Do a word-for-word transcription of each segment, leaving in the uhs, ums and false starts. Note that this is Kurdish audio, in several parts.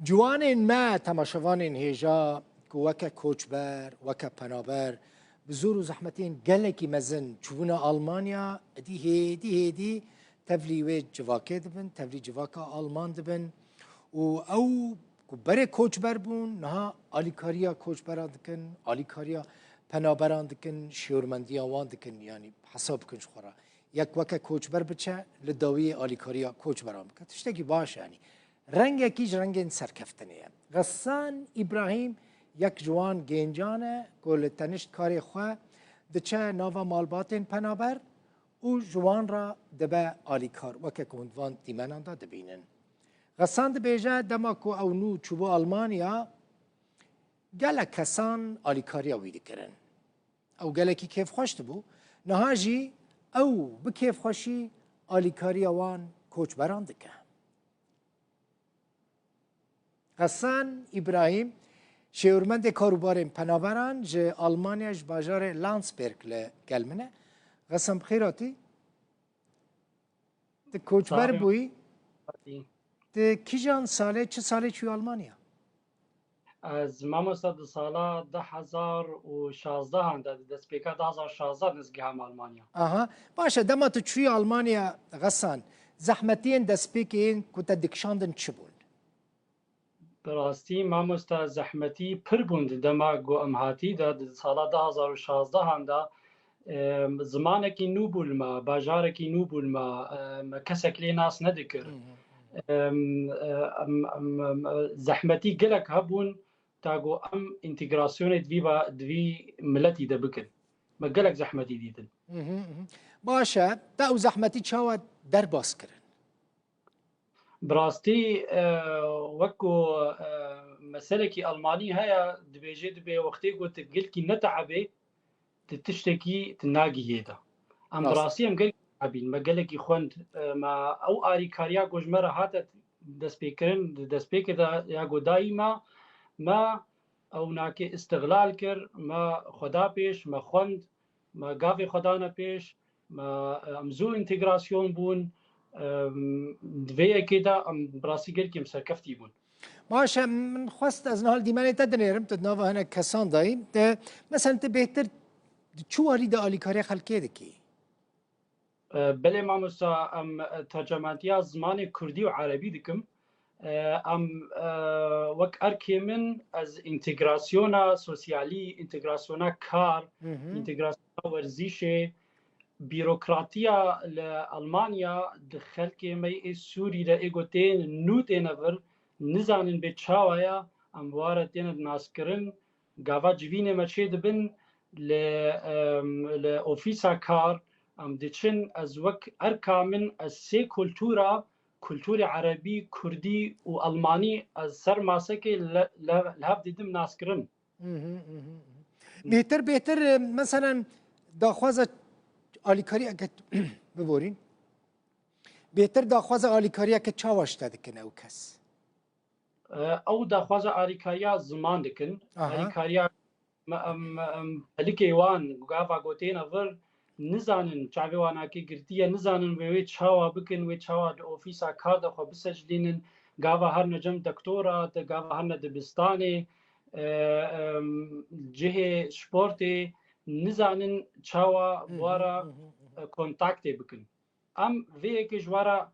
Ciwanên me, temaşevanên hêja ku weke koçber, weke penaber, bi zor û zehmetên gelekî mezin çûbûne Almanya, êdî hêdî hêdî tevlî wê civakê dibin, tevlî civaka Alman dibin û ew ku berê koçber bûn, niha alîkariya koçberan dikin, alîkariya penaberan dikin, şêwirmendiya wan dikin, yanî hesab bikin ji xwe re. Yek weke koçber biçe, li dawiyê alîkariya koçberan bike. Tiştekî baş e, yanî rengekî ji rengên serkeftinê ye. Xesan Îbrahîm yek ji wan gencan e ku li tenişt karê xwe diçe nava malbatên penaber û ji wan re dibe alîkar, weke ku hûn di van dîmenan de dibînin. Xesan dibêje, dema ku ew nû çûbû Almanya, gelek kesan alîkariya wî dikirin. Ew gelekî kêfxweş dibû. Niha jî ew bi kêfxweşî alîkariya wan koçberan dike. Xesan Îbrahîm, şêwirmendê karûbarên penaberan ji Almanya, ji bajarê Landsberg li gel min e. Xesan, bi xêr hatî. Tu koçber Salim bûyî. Hatî. Tu kîjan salê, çi salê çûyî Almanya? Ez, mamosta, di sala du hezar û şazdehan de, di destpêka du hezar şazde nizgiham Almanya. Aha. Baş e, dema tu çûyî Almanya, Xesan, zehmetiyên destpêkê yên ku te dikişandin çi bûn? Bi rastî, mamosta, zehmetî pir bûn di dema ku em hatî de, di sala du hezar û şazdehan de, em, zimanekî nû bû li me, bajarekî nû bû li me, em, me kesek lê nas nedikir. Hı hı. Em, em, em, em, zehmetî gelek hebûn, ta ku em întegrasyonê di vî ba-, di vî miletî de bikin. Me gelek zehmetî dîtin. Hı hı, hı hı. Baş e, te ew zehmetî çawa derbas kirin? Bi rastî, e, wek ku, e, meselekî Almanî heye, dibêje, dibê wextê ku tu gelkî neteebê, tu tiştekî tu nagihê de. Em bi Rast. rastî em gelkî teebîn, me gelekî xwend, e, me ew arîkariya ku ji me re hate destpêkirin, di destpêkê de ya ku dayî me, me ew nakê îstixlal kir, me xwe da pêş, me xwend, me gavê xwe dane pêş, me, em zû întegrasyon bûn, em, di vê yekê de em bi rastî gelkî em serkeftî bûn. Baş e, min xwest ez niha li dîmenê te dinêrim, tu di nava hinek kesan de yî. Te, mesela tu bêhtir di çi warî de alîkariya xelkê dikî? E, belê mamosta, em, e, tercemantiya zimanê kurdî û erebî dikim. E, em, e, wek erkê min ez întegrasyona sosyalî, întegrasyona kar, Hı hı. întegrasyona werzîşê, bîrokratiya li Almanya di xelkê me yê Sûrî de ê ku tên nû têne vir, nizanin bê çawa ye, em ware têne naskirin, gava civînê me çê dibin li, em, li ofîsa kar, em diçin, ez wek erka min, ez sê kultura, kulturê erebî, kurdî û almanî, ez ser masekê li, li, li hev didim naskirin. Hı hı, hı hı, hı hı. Bêhtir, bêhtir, e, meselen, daxwaza alîkariyeke, biborîn. Bêhtir daxwaza alîkariyeke çawa ji te dikin ew kes? E, ew daxwaza alîkariya ziman dikin. Aha. Alîkariya me, em, em, pelikê wan, gava gotêne vir, nizanin çavê wan nakê girtiye, nizanin wê, wê çawa bikin, wê çawa di ofîsa kar de xwe biseclînin, gava herine cem doktora, di gava herine dibistanê, e, em, cihê sportê, nizanin çawa Hı hı, wara, hı hı, hı hı. e, kontaktê bikin. Em vê yekê ji we re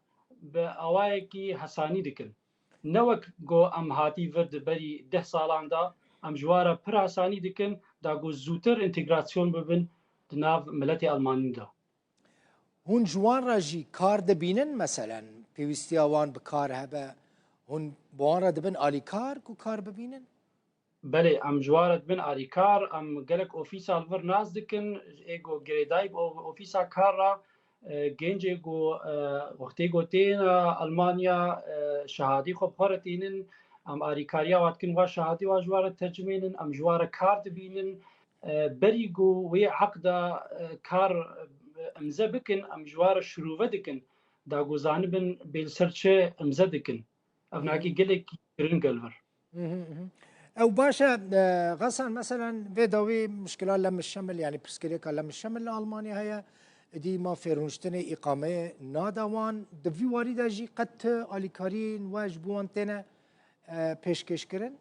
bi awayekî hesanî dikin. Ne wek ku em hatî vir di berî deh salan de, em ji we re pir hesanî dikin, da ku zûtir întegrasyon bibin di nav miletê Almanî de. Hûn ji wan re jî kar dibînin, meselen, pêwîstiya wan bi kar hebe, hûn bi wan re dibin alîkar ku kar bibînin? Belê, em ji wan re dibin alîkar, em gelek ofîsa li vir nas dikin, ê ku girêdayî bi o-, ofîsa kar re, e, gencê ku, e, wextê ku têne Almanya, e, şehadî xwe bi xwe re tînin, em alîkariya wan dikin, wan şehadî wan ji wan re tercimênin, em ji wan re kar dibînin. E, berî ku wê eqda, e, kar, e, imze bikin, em ji wan re şirove dikin, da ku zanibin bê li ser çi imze dikin. Ev Hı hı. nakî gelekî giring e li vir. Hı hı, hı hı. Ew baş e, e, Xesan, meselen, vê dawî mişkila lemişemil, yanî pirsgirêka lemişemil li Almanya heye. Êdî mafê rûniştinê îqameyê nade wan. Di vî warî de jî qet tu alîkariyên we ji bo wan têne, e, pêşkêş kirin?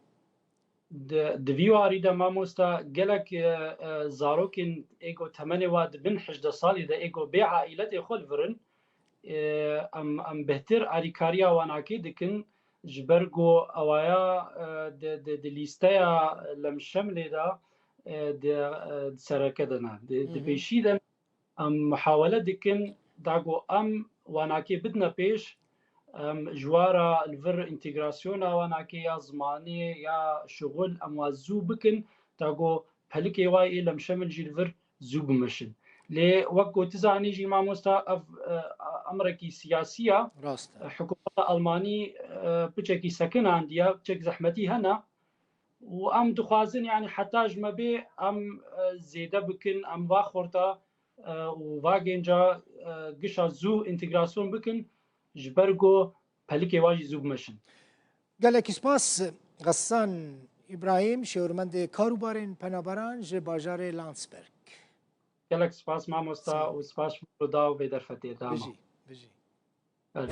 Di, di vî warî de mamosta gelek e, e, zarokên êgo temenê wa di bin hejdeh salî de êgo bê aîletê xwe li vir in. E, em, em bêhtir alîkariya wanakê dikin, ji ber ku ewaya e, di, di, di lîsteya Lemşemlê de e, di, e, di sereke de ne. Di, di pêşî de em muhawele dikin da ku em wanakê bidine pêş, em ji wa re li vir întegrasyona wanakê ya zimanê ya şixul em wa zû bikin, da ku pelikê wa yê Lemşemil jî li vir zû bimeşin. Lê wek ku tu zanî jî mamosta ev e, emrekî siyasî ya. Rast e. Hikûmeta Almanî e, piçekî sekinandiye, piçek zehmetî hene. Û em dixwazin, yani heta ji me bê em e, zêde bikin, em va xorta e, û va genca e, gişa zû întegrasyon bikin, ji ber ku pelikê wa jî zû bimeşin. Gelekî spas Xesan Îbrahîm, şêwirmendê karûbarên penaberan ji bajarê Landsberg. Gelek spas mamosta Sağ ol. Û spas ji bo da û vê derfetê dama. Bijî, bijî. Evet.